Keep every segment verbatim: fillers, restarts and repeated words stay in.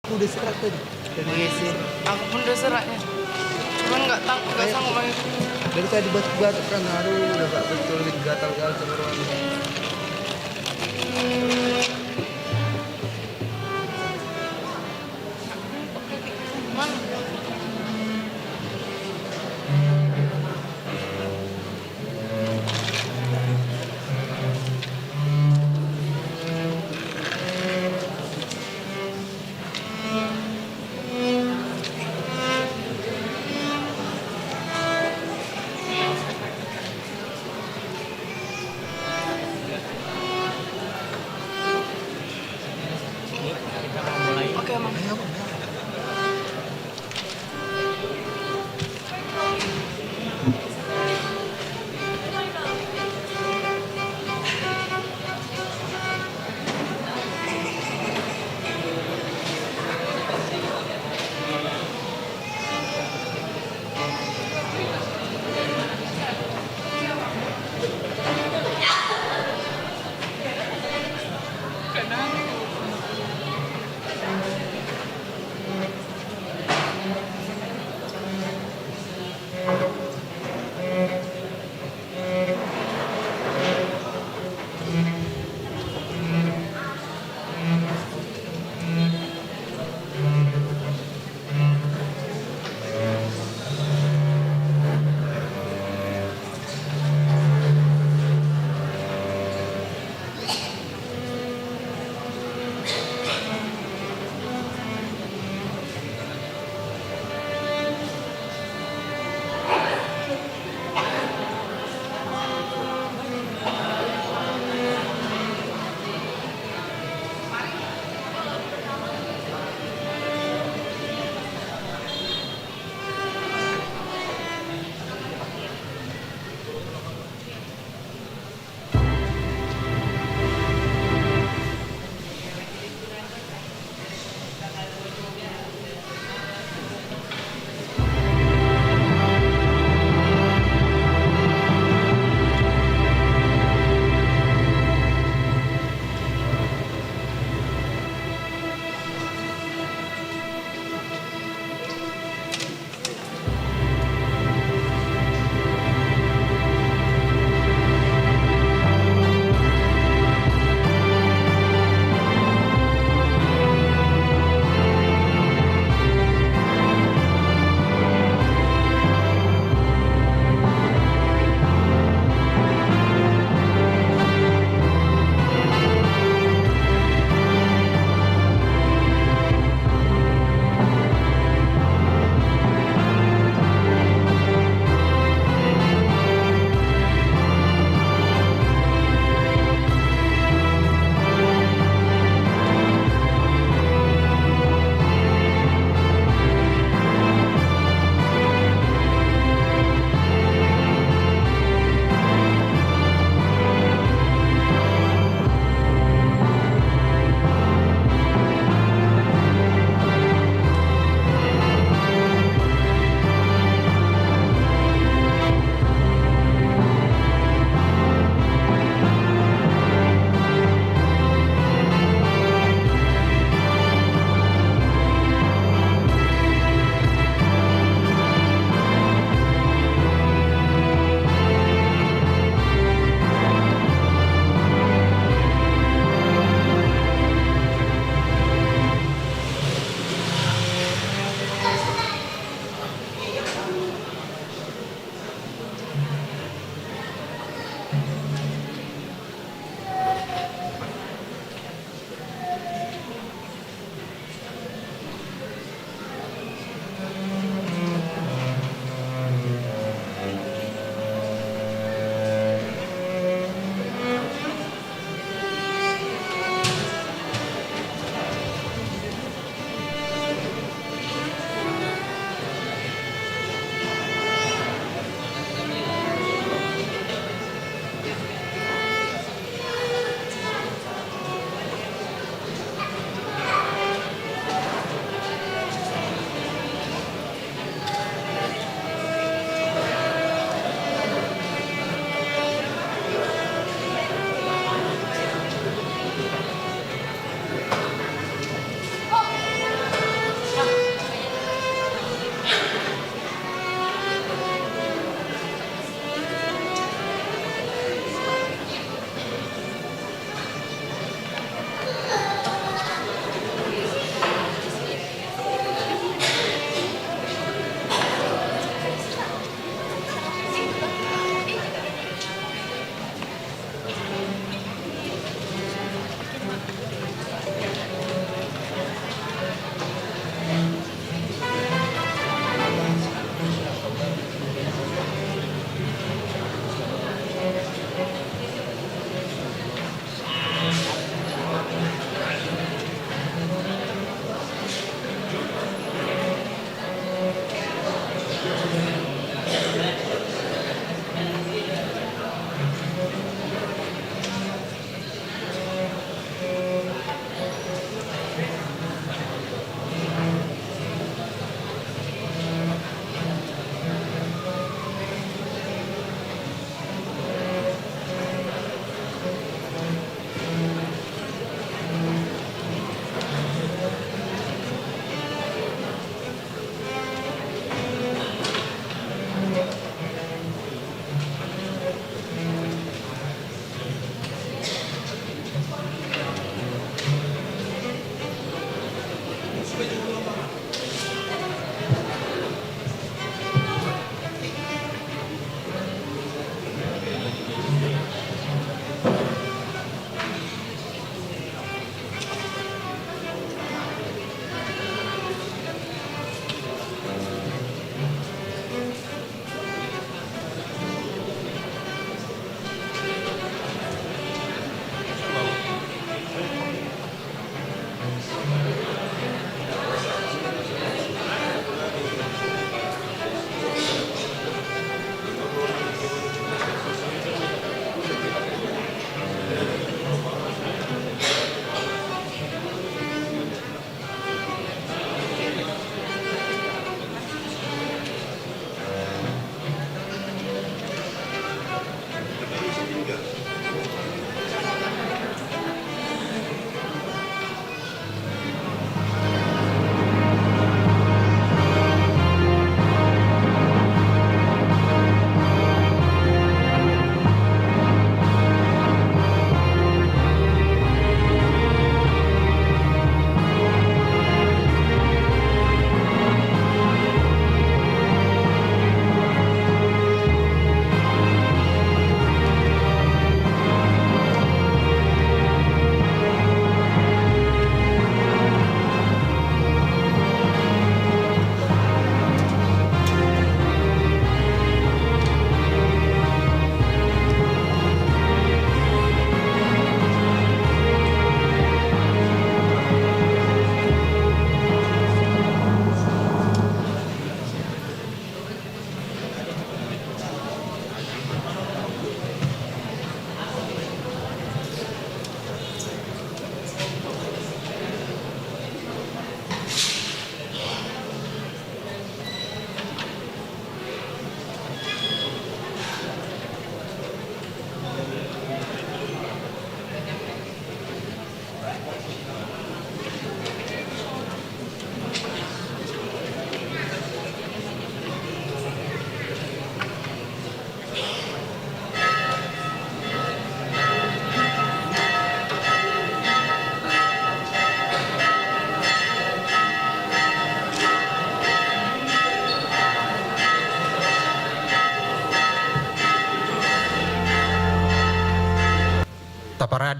Udah serak tadi. Iya sih. Aku pun udah serak ya. Cuman nggak tang-, nggak sanggup main. Dari tadi batuk-batuk kan, aduh, udah nggak betul nih, gatal-gatal tenggorokan. Oke, Mang.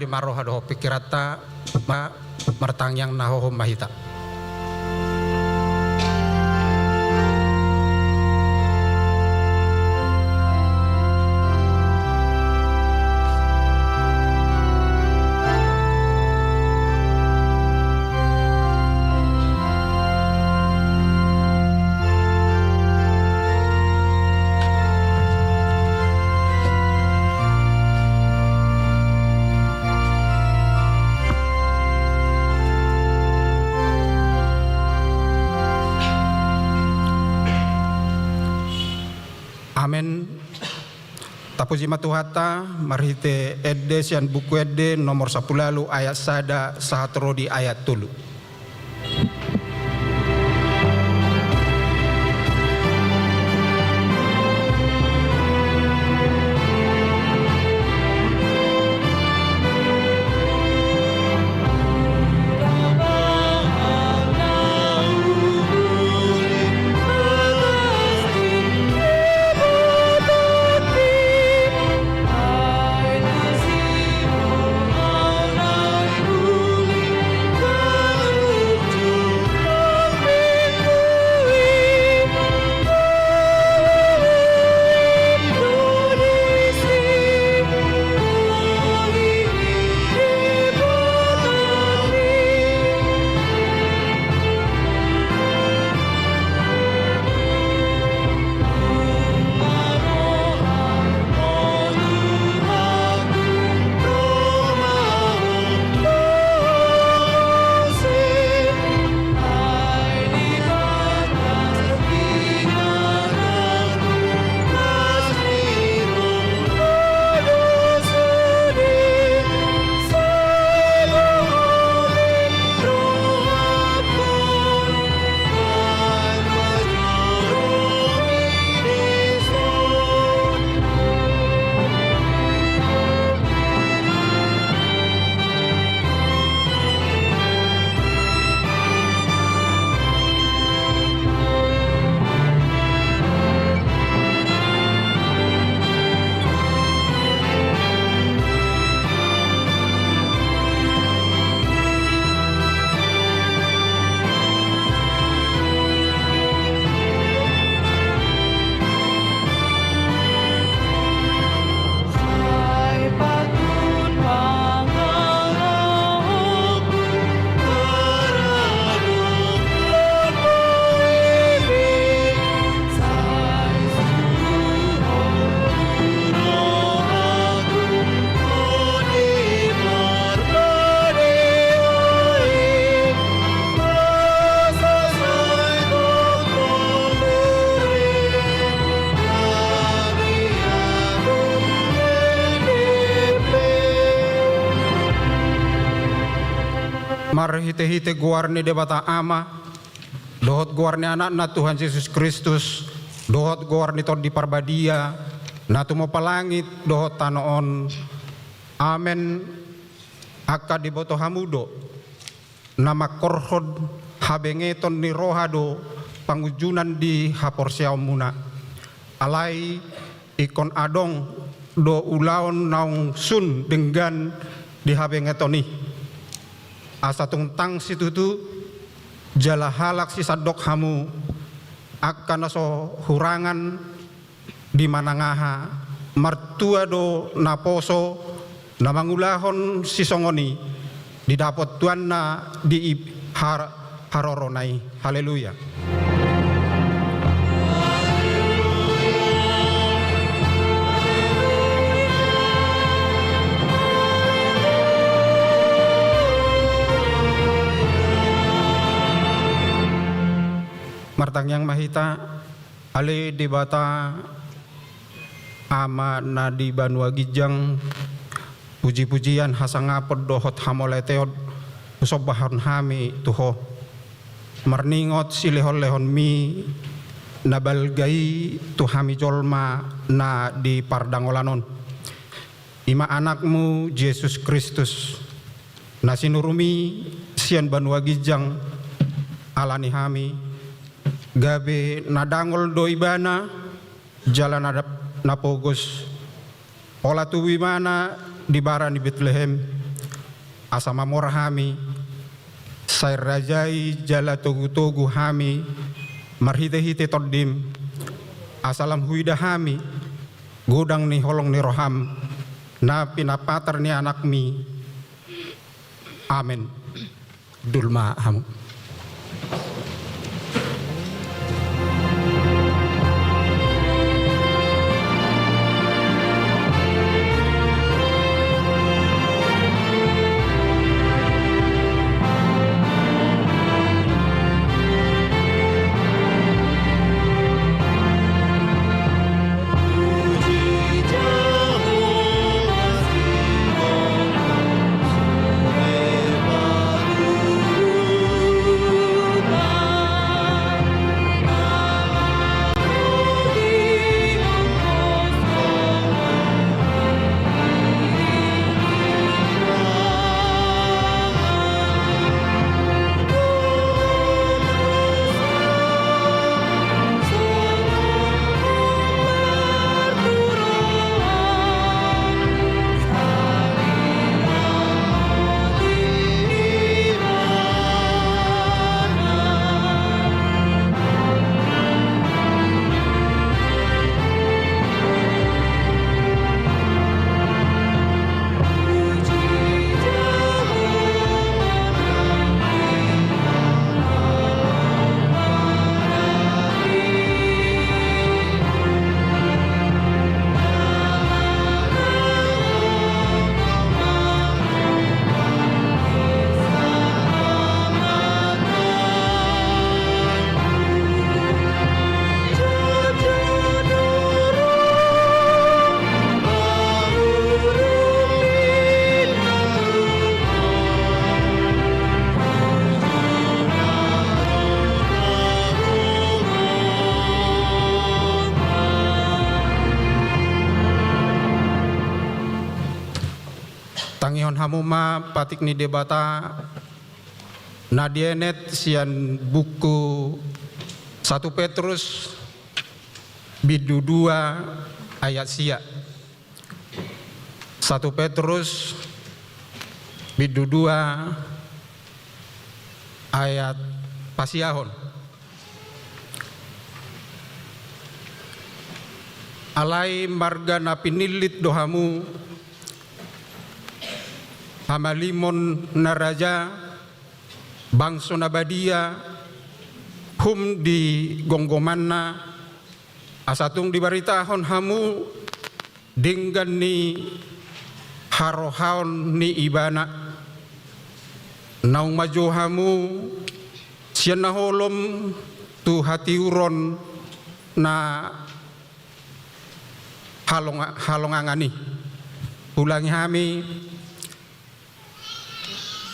Marroha dohot pikiranta, ma-, martangiang na hohom ma hita. Amen. Tapuji ma Tuhanta, marhite ende sian Buku Ende nomor sampulu ualu ayat sada sahat ro di ayat tolu. Marhitehite goar ni Debata Ama, dohot goar ni Anakna Tuhan Jesus Kristus, dohot goar ni Tondi Parbadia, na tumompa langit dohot tano on. Amen. Angka diboto hamu do, na mangkorhon habengeton ni roha do pangunjunan di haporseaonmuna. Alai ingkon adong do ulaon naung sun denggan di habengeton i. Asa tung tang situtu jala halak sisandok hamu, angka na so hurangan di manang aha, martua do naposo na mangulahon sisongon i, didapot tuanna di ib-, har-, harorona i. Haleluya. Martangiang ma hita. Ale Debata, Ama na di banua ginjang, pujipujian, hasangapon dohot hamauliateon husombahon hami tu Ho, marningot silehonlehonmi na balga i tu hami jolma na di pardangolan on. I ma Anakmu Jesus Kristus, na sinurumi sian banua ginjang ala ni hami, gabe na dangol do Ibana, jala na dap-, na pogos. Pola tubu Ibana di bara ni Betlehem, asa mamora hami, sai rajai jala togutogu hami marhitehite Tondim, asa lam huida hami godang ni holong ni roham na pinapatar ni Anakmi. Amen. Dul ma hamu. Tangihon hamu ma patik ni Debata na dienet sian buku satu Petrus bindu dua ayat sia. Satu Petrus bindu dua ayat pasiahon. Alai marga na pinillit do hamu, hamalimon na raja, bangso na badia, hum di gomgomanna, asa tung dibaritahon hamu denggan ni harohaon ni Ibana. Naung manjou hamu sian na holom tu hatiuron na halonga-, halongangan i. Ulangi hami.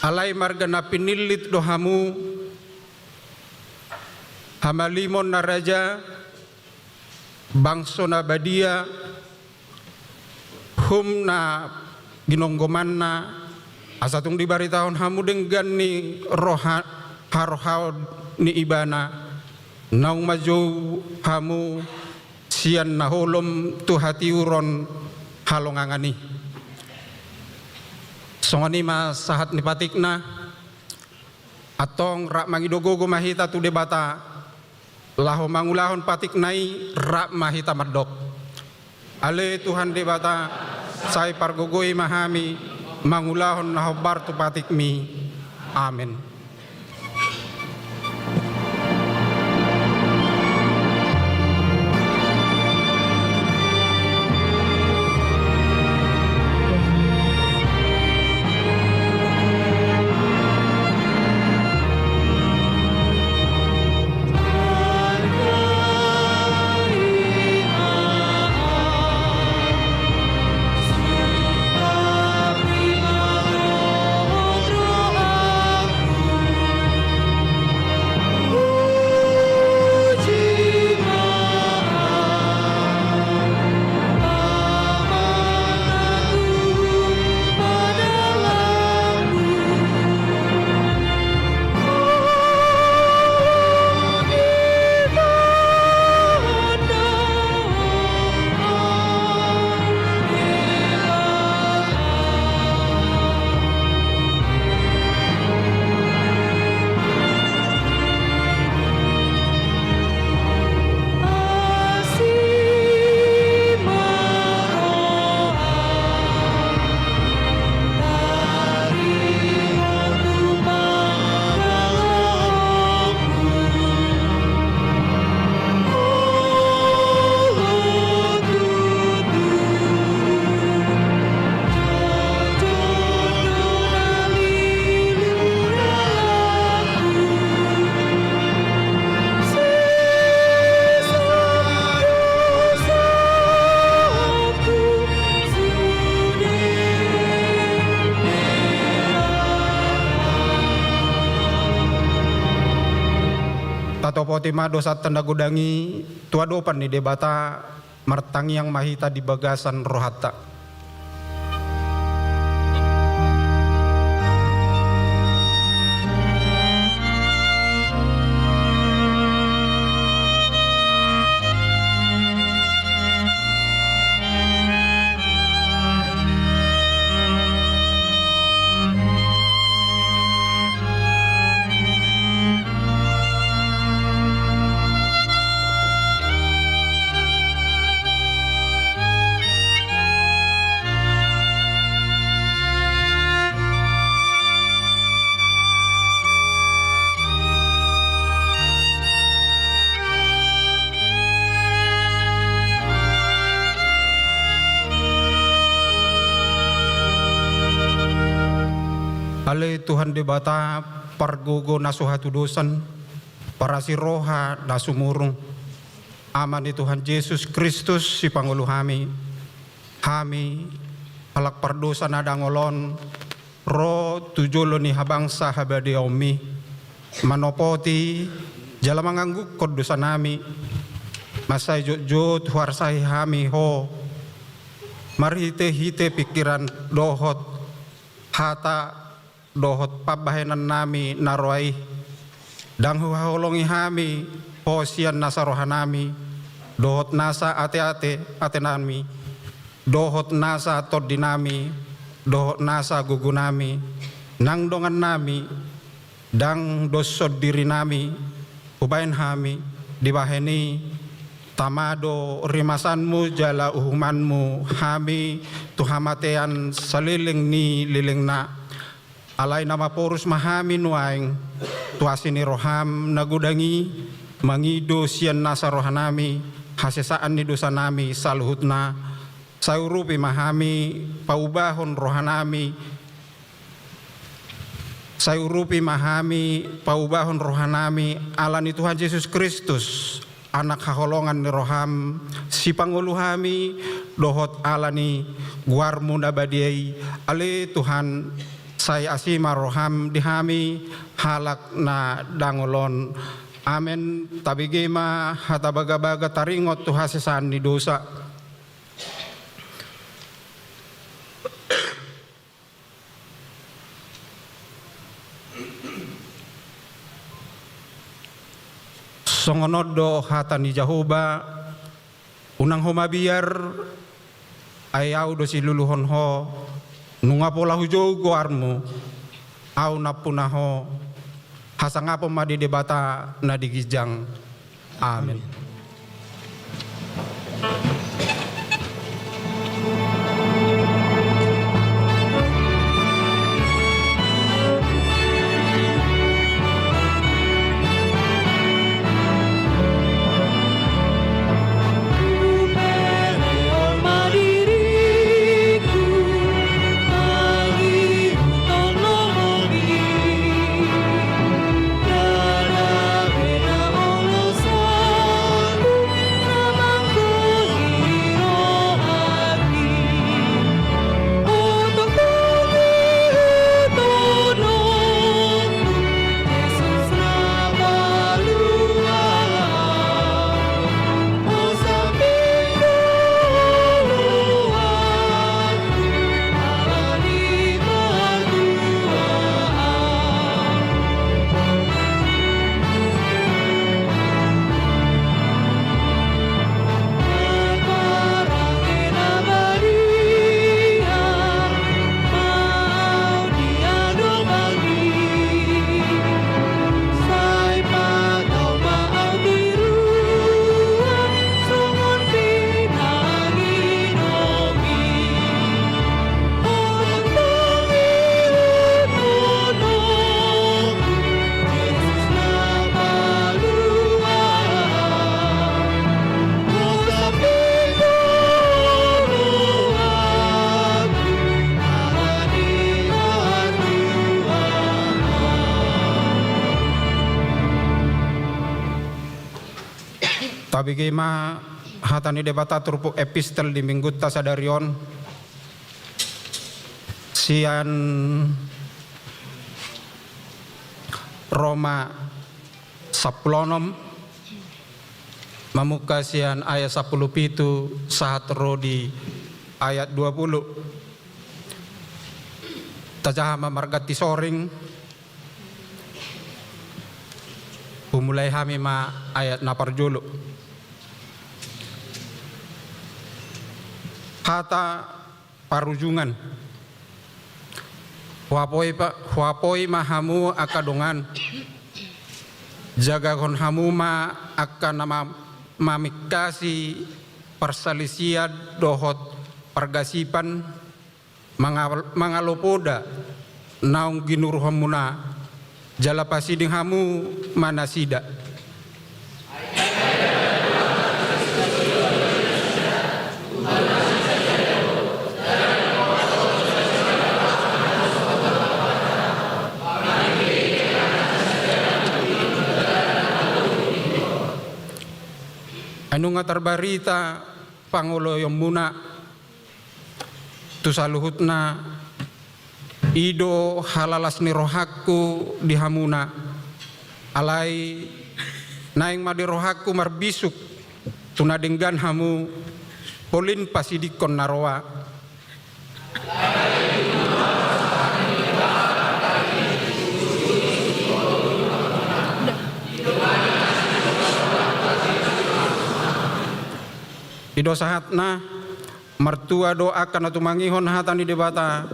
Alai marga na pinillit do hamu, hamalimon na raja, bangso na badia, hum na ginonggomanna, asa tung dibaritahon hamu denggan ni roha-, harohaon ni Ibana, naung manjou hamu sian na holom tu hatiuron halongangan i. Songon i ma sahat ni patikna. Antong rap mangido gogo ma hita tu Debata, laho mangulahon patikna i. Rap ma hita mandok: Ale Tuhan Debata, sai pargogoi ma hami mangulahon na hombar tu patikmi. Amen. Topoti ma dosanta na godang i tu adopan ni Debata, martangiang ma hita di bagasan rohanta. Ale Tuhan Debata, pargogo na so hatudosan, parasi roha na sumurung, Ama ni Tuhan Jesus Kristus, sipangolu hami, hami, halak pardosa na dangol on, ro tu jolo ni habangsa habadiaonmi, manopoti jala manganggungkon dosanami, mansai jotjot huarsahi hami Ho, marhitehite pingkiran dohot hata dohot pambahenannami na roa i. Ndang huhaholongi hami Ho sian nasa rohanami, dohot nasa ateate atenami, dohot nasa tondinami, dohot nasa gogonami, nang dongannami, ndang doshon dirinami hubahen hami. Dibahen i, tama do rimasanmu jala uhumanmu hami tu hamatean saleleng ni lelengna. Alai na maporus ma hami nuaeng tu asi ni roham na godang i, mangido sian nasa rohanami hasesaan ni dosanami saluhutna. Sai urupi ma hami paubahon rohanami, sai urupi ma hami paubahon rohanami ala ni Tuhan Jesus Kristus, Anak haholongan ni roham, sipangolu hami, dohot ala ni goarmu na badia i. Ale Tuhan, sai asi ma roham di hami halak na dangol on. Amen. Tabege ma hata bagabaga taringot tu hasesaan ni dosa. Songon on do hata ni Jahowa: Unang ho mabiar, ai Ahu do siluluhon ho. Nunga pola hujou goarmu, Ahu nampuna ho. Hasangapon ma di Debata na di ginjang. Amen. Tabege ma hata ni Debata turpuk epistel di minggunta sadari on sian Roma sampulu onom Mamungka sian ayat sampulu pitu sahat ro di ayat dua pulu. Tajaha ma marganti soring. Humulai hami ma ayat na parjolo. Hata parujungan. Huapoi pa-, huapoi ma hamu angka dongan. Jagahon hamu ma angka na ma-, mamingkasi parsalisian dohot pargasipan, mangal-, mangalo poda naung ginuruhonmuna, jala pasiding hamu ma nasida. Ai nunga tarbarita pangoloionmuna tu saluhutna, i do halalas ni rohangku di hamuna. Alai naeng ma di rohangku marbisuk tu na denggan hamu, polin pasidingkon na roa. I do sahatna. Martua do angka na tumangihon hata ni Debata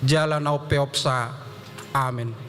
jala na umpeopsa. Amen.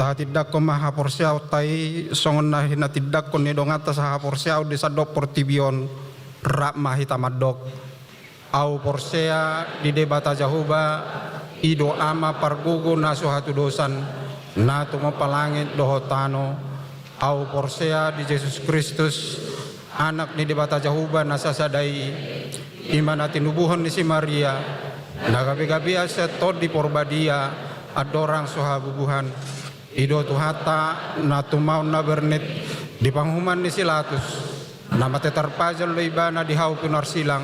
Tahatindangkon ma haporseaonta i songon na hinatindangkon ni donganta sahaporseaon di sandok portibi on. Rap ma hita mandok. Ahu porsea di Debata Jahowa, i do Ama pargogo na so hatudosan, na tumompa langit dohot tano. Ahu porsea di Jesus Kristus, Anak ni Debata Jahowa na sasada i, i ma na tinubuhon ni si Maria, na gabegabean sian Tondi Porbadia, andorang so habubuhan. I do Tuhanta na tumaon na bernit di panguhuman ni si Latus, na mate tarpajal do Ibana di hau pinarsilang,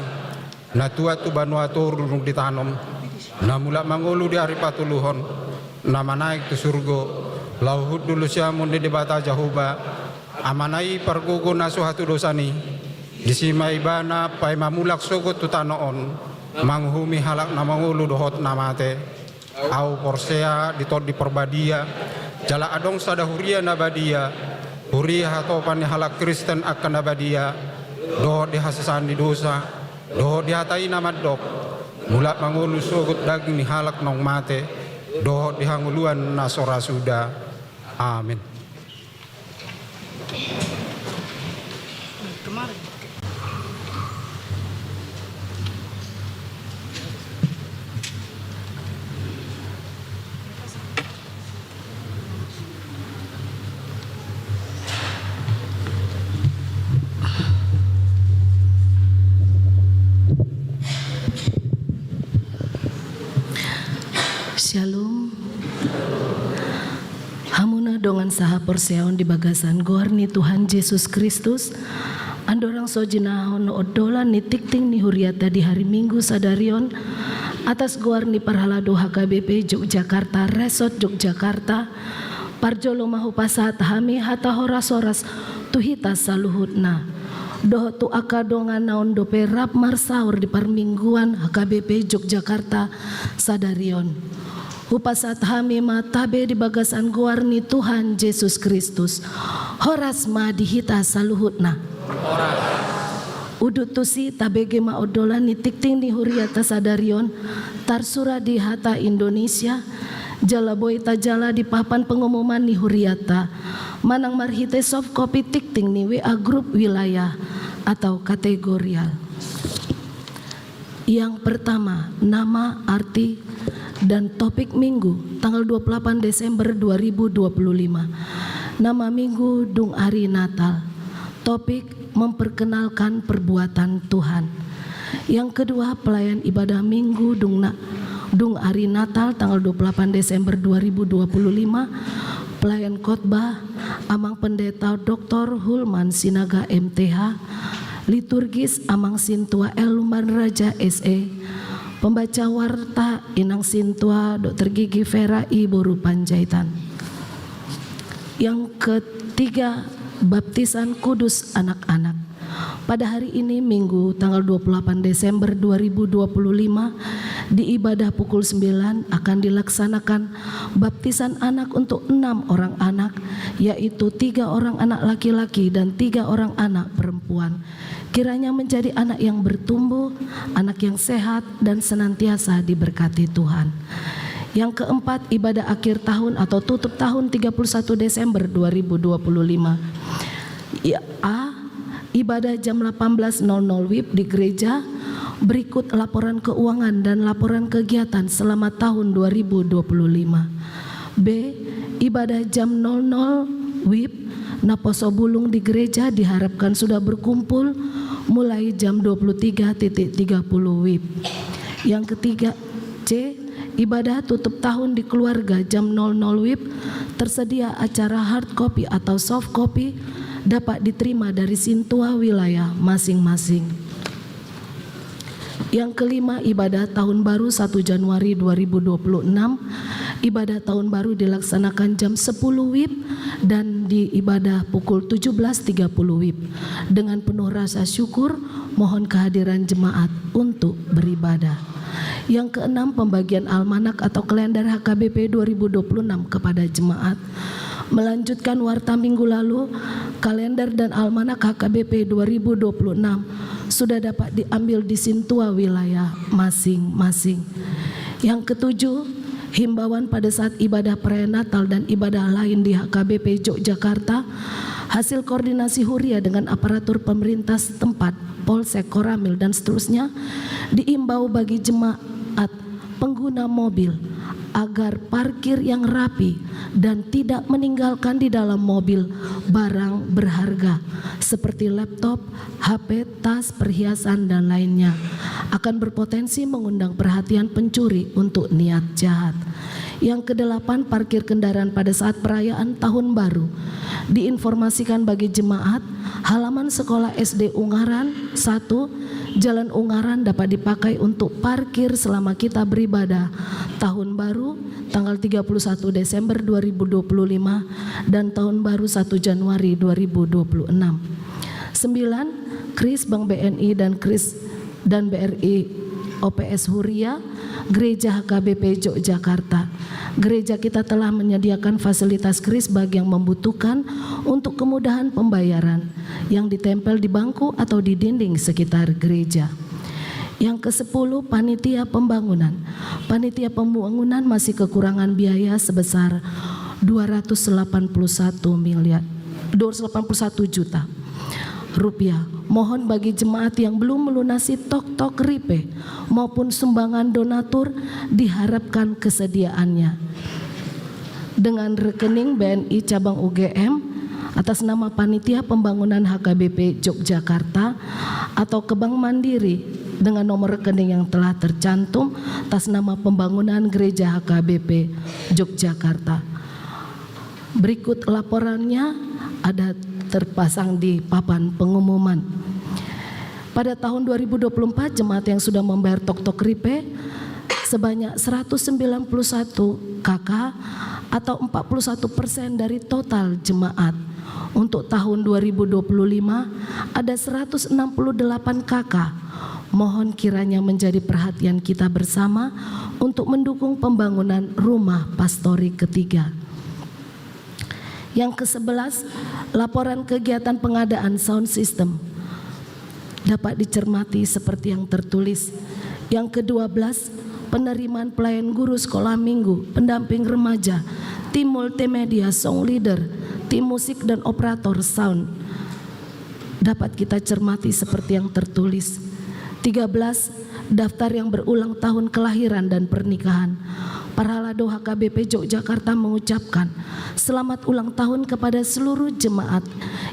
na tuat tu banua toru dung ditanom, na mulak mangolu di ari patoluhon, na manaek tu surgo, laho hundul tu siamun ni Debata Jahowa, Amana i pargogo na so hatudosan i. Disi ma Ibana paima mulak sogot tu tano on, manguhumi halak na mangolu dohot na mate. Ahu porsea di Tondi Parbadia, jala adong sada huria na badia, huria hatopan ni halak Kristen angka na badia, dohot di hasesaan ni dosa, dohot di hata i na mandok, mulak mangolu sogot daging ni halak naung mate, dohot di hangoluan na so ra suda. Amen. Syalom. Hamuna dongan sahaporseaon di bagasan goar ni Tuhan Jesus Kristus, andorang so jinahahon odolan ni tingting ni huriata di hari Minggu sadari on, atas goar ni parhalado H K B P Yogyakarta, Resort Yogyakarta, parjolo ma hupasahat hami hata horas-horas tu hita saluhutna, dohot tu angka dongan naung dope rap marsaor di parmingguan H K B P Yogyakarta sadari on. Hupasahat hami ma tabe di bagasan goar ni Tuhan Jesus Kristus. Horas ma di hita saluhutna. Udut tusi, tabege ma odolan ni tingting ni huriata sadari on, tarsurat di hata Indonesia, jala boi tajala di papan pengumuman ni huriata, manang marhite soft copy tingting ni W A grup wilayah atau kategorial. Yang pertama, nama, arti, dan topik Minggu, tanggal dua puluh delapan Desember dua ribu dua puluh lima. Nama Minggu dung ari Natal. Topik, memperkenalkan perbuatan Tuhan. Yang kedua, pelayan ibadah Minggu dung na-, dung ari Natal, tanggal dua puluh delapan Desember dua ribu dua puluh lima. Pelayan khotbah, Amang Pendeta Doktor Hulman Sinaga M T H. Liturgis, Amang Sintua L Lumban Raja S E. Pembaca warta, Inang Sintua Doktor Gigi Vera I Boru Panjaitan. Yang ketiga, baptisan kudus anak-anak. Pada hari ini, Minggu, tanggal dua puluh delapan Desember dua ribu dua puluh lima, di ibadah pukul sembilan akan dilaksanakan baptisan anak untuk enam orang anak, yaitu tiga orang anak laki-laki dan tiga orang anak perempuan. Kiranya menjadi anak yang bertumbuh, anak yang sehat, dan senantiasa diberkati Tuhan. Yang keempat, ibadah akhir tahun atau tutup tahun tiga puluh satu Desember dua ribu dua puluh lima. Ya, A, ibadah jam delapan belas nol nol W I B di gereja, berikut laporan keuangan dan laporan kegiatan selama tahun dua ribu dua puluh lima. B, ibadah jam nol nol W I B, naposo bulung di gereja diharapkan sudah berkumpul mulai jam dua puluh tiga titik tiga puluh W I B. Yang ketiga, C, ibadah tutup tahun di keluarga jam nol nol W I B, tersedia acara hard copy atau soft copy dapat diterima dari sintua wilayah masing-masing. Yang kelima, ibadah tahun baru satu Januari dua ribu dua puluh enam. Ibadah tahun baru dilaksanakan jam sepuluh W I B dan di ibadah pukul tujuh belas tiga puluh W I B. Dengan penuh rasa syukur, mohon kehadiran jemaat untuk beribadah. Yang keenam, pembagian almanak atau kalender H K B P dua ribu dua puluh enam kepada jemaat. Melanjutkan warta minggu lalu, kalender dan almanak H K B P dua ribu dua puluh enam sudah dapat diambil di sintua wilayah masing-masing. Yang ketujuh, himbauan pada saat ibadah perayaan Natal dan ibadah lain di H K B P Yogyakarta, hasil koordinasi huria dengan aparatur pemerintah setempat, Polsek, Koramil, dan seterusnya, diimbau bagi jemaat pengguna mobil agar parkir yang rapi dan tidak meninggalkan di dalam mobil barang berharga seperti laptop, H P, tas, perhiasan, dan lainnya, akan berpotensi mengundang perhatian pencuri untuk niat jahat. Yang kedelapan, parkir kendaraan pada saat perayaan Tahun Baru. Diinformasikan bagi jemaat, halaman sekolah S D Ungaran satu, Jalan Ungaran dapat dipakai untuk parkir selama kita beribadah Tahun Baru tanggal tiga puluh satu Desember dua ribu dua puluh lima dan Tahun Baru satu Januari dua ribu dua puluh enam. Sembilan, Kris Bank B N I dan Kris dan B R I O P S Huria, Gereja H K B P Yogyakarta. Gereja kita telah menyediakan fasilitas kris bagi yang membutuhkan untuk kemudahan pembayaran yang ditempel di bangku atau di dinding sekitar gereja. Yang kesepuluh, panitia pembangunan. Panitia pembangunan masih kekurangan biaya sebesar dua ratus delapan puluh satu miliar, dua ratus delapan puluh satu juta rupiah. Mohon bagi jemaat yang belum melunasi tok-tok ripe maupun sumbangan donatur, diharapkan kesediaannya. Dengan rekening B N I cabang U G M atas nama Panitia Pembangunan H K B P Yogyakarta atau ke Bank Mandiri dengan nomor rekening yang telah tercantum atas nama Pembangunan Gereja H K B P Yogyakarta. Berikut laporannya ada terpasang di papan pengumuman. Pada tahun dua ribu dua puluh empat, jemaat yang sudah membayar tok-tok ripe sebanyak seratus sembilan puluh satu K K atau empat puluh satu persen dari total jemaat. Untuk tahun dua ribu dua puluh lima, ada seratus enam puluh delapan K K. Mohon kiranya menjadi perhatian kita bersama untuk mendukung pembangunan rumah pastori ketiga. Yang kesebelas, laporan kegiatan pengadaan sound system dapat dicermati seperti yang tertulis. Yang kedua belas, penerimaan pelayan guru sekolah minggu, pendamping remaja, tim multimedia, song leader, tim musik dan operator sound dapat kita cermati seperti yang tertulis. Tiga belas, daftar yang berulang tahun kelahiran dan pernikahan. Parhalado H K B P Yogyakarta mengucapkan selamat ulang tahun kepada seluruh jemaat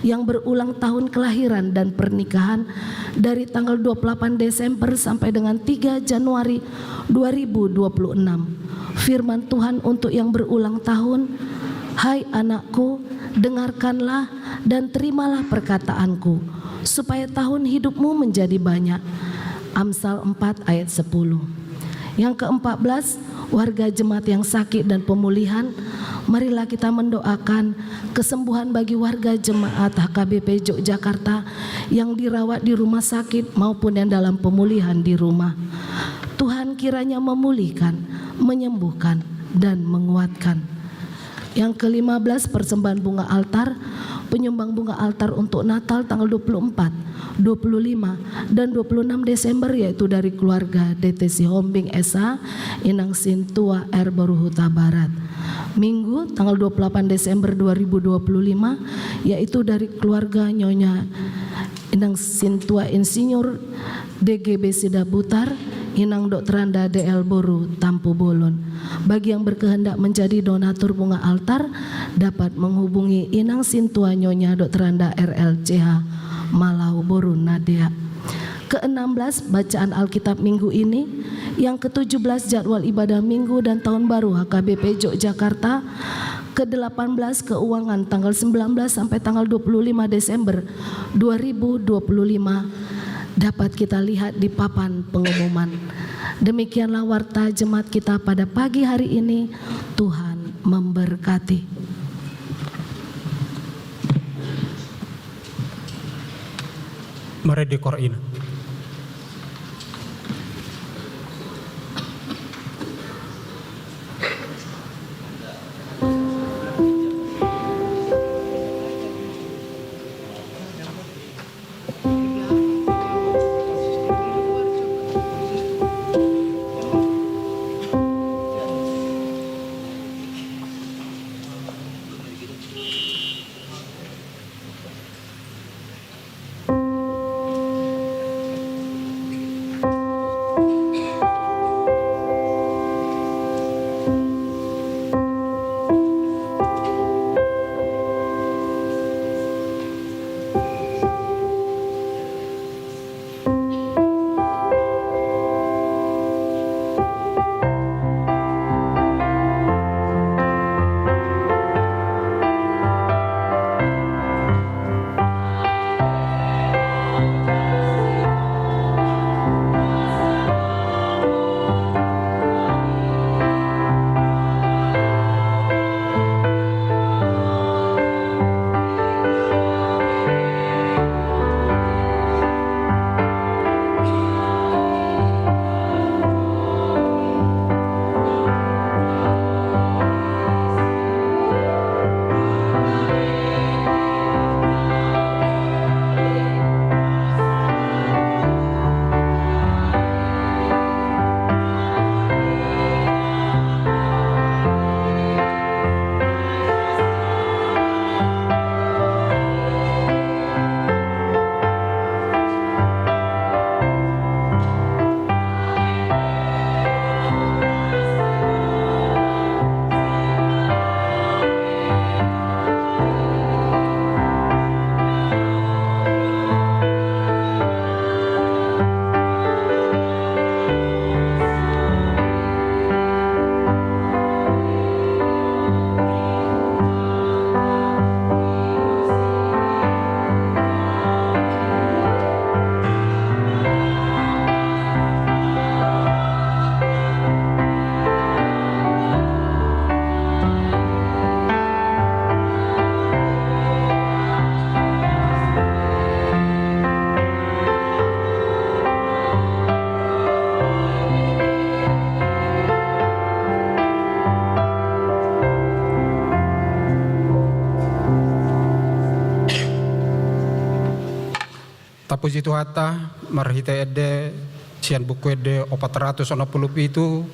yang berulang tahun kelahiran dan pernikahan dari tanggal dua puluh delapan Desember sampai dengan tiga Januari dua ribu dua puluh enam. Firman Tuhan untuk yang berulang tahun, "Hai anakku, dengarkanlah dan terimalah perkataanku, supaya tahun hidupmu menjadi banyak." Amsal empat ayat sepuluh. Yang keempat belas, warga jemaat yang sakit dan pemulihan. Marilah kita mendoakan kesembuhan bagi warga jemaat H K B P Yogyakarta yang dirawat di rumah sakit maupun yang dalam pemulihan di rumah. Tuhan kiranya memulihkan, menyembuhkan, dan menguatkan. Yang kelima belas, persembahan bunga altar, penyumbang bunga altar untuk Natal tanggal dua puluh empat, dua puluh lima, dan dua puluh enam Desember, yaitu dari keluarga D T Sihombing S H, Inang Sintua R Boru Hutabarat. Minggu tanggal dua puluh delapan Desember dua ribu dua puluh lima, yaitu dari keluarga Nyonya Inang Sintua Insinyur D G B Sidabutar, Inang Doktoranda D L Boru Tampubolon. Bagi yang berkehendak menjadi donatur bunga altar, dapat menghubungi Inang Sintua Nyonya Doktoranda R L C H Malau Boru Nadia. Keenam belas, bacaan Alkitab minggu ini. Yang ketujuh belas, jadwal ibadah minggu dan tahun baru H K B P Yogyakarta. Kedelapan belas, keuangan tanggal sembilan belas sampai tanggal dua puluh lima Desember dua ribu dua puluh lima dapat kita lihat di papan pengumuman. Demikianlah warta jemaat kita pada pagi hari ini. Tuhan memberkati. Mari dikor ina. Puji Tuhanta, marhite ende sian Buku Ende opat ratus onom pulu pitu.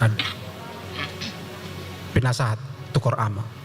Ad-, pinasahat tu Kor Ama.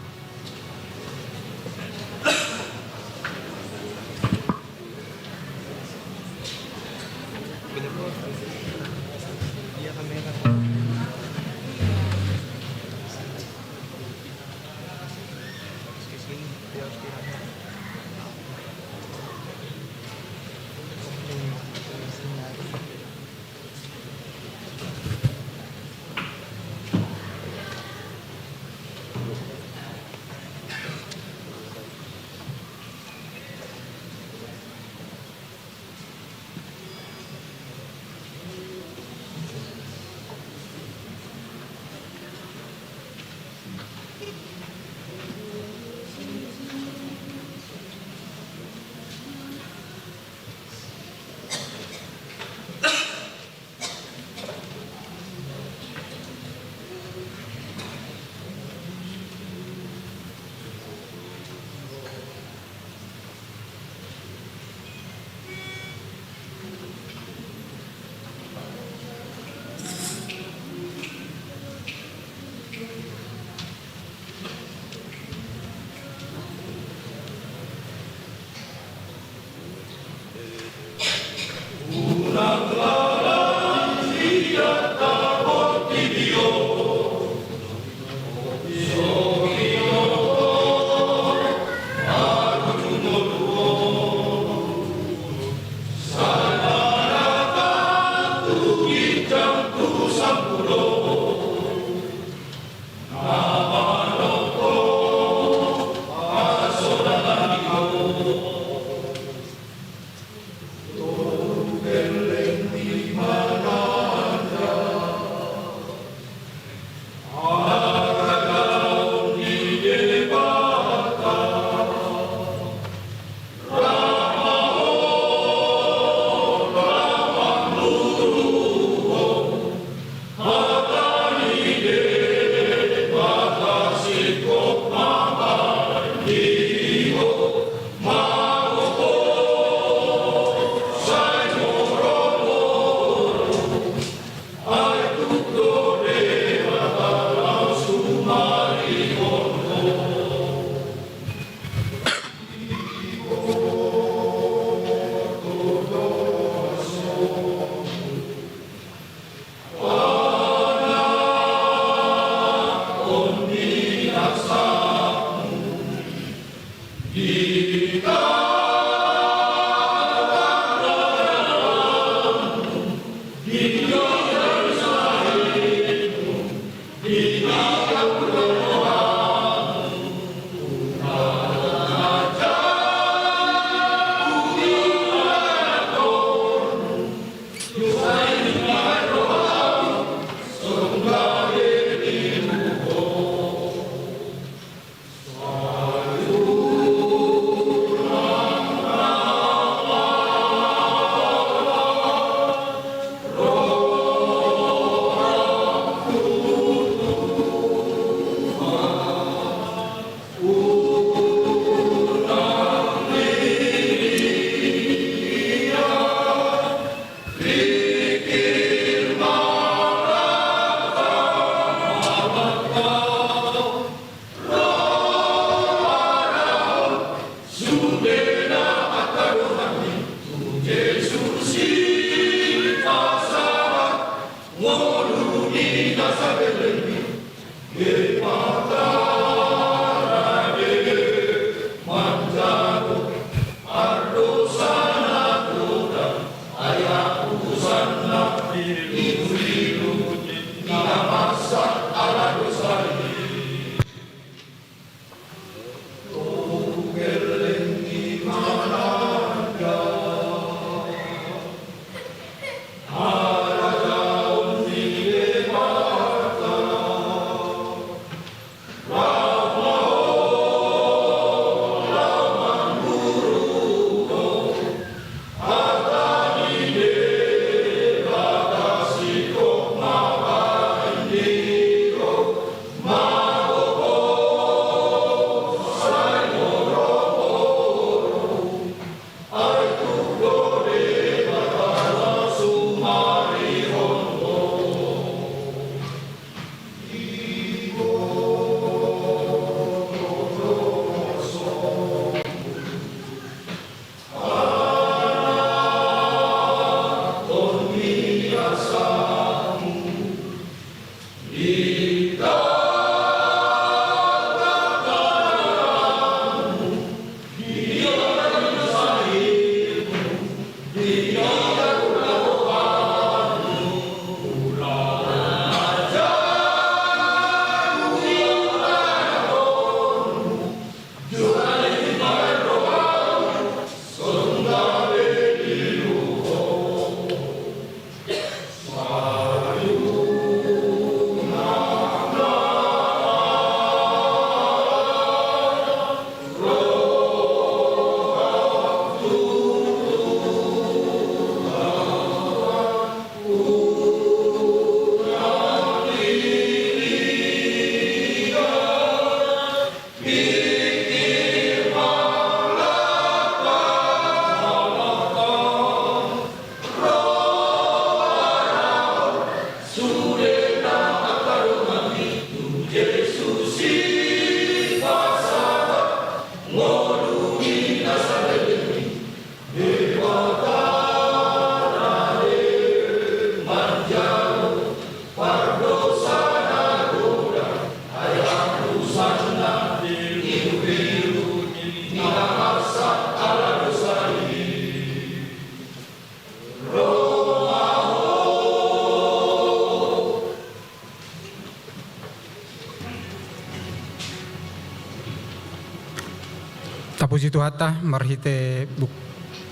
Tapuji Tuhanta marhite buk-,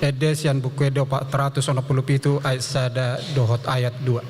ende sian Buku Ende opat ratus onom pulu pitu ayat sada dohot ayat dua.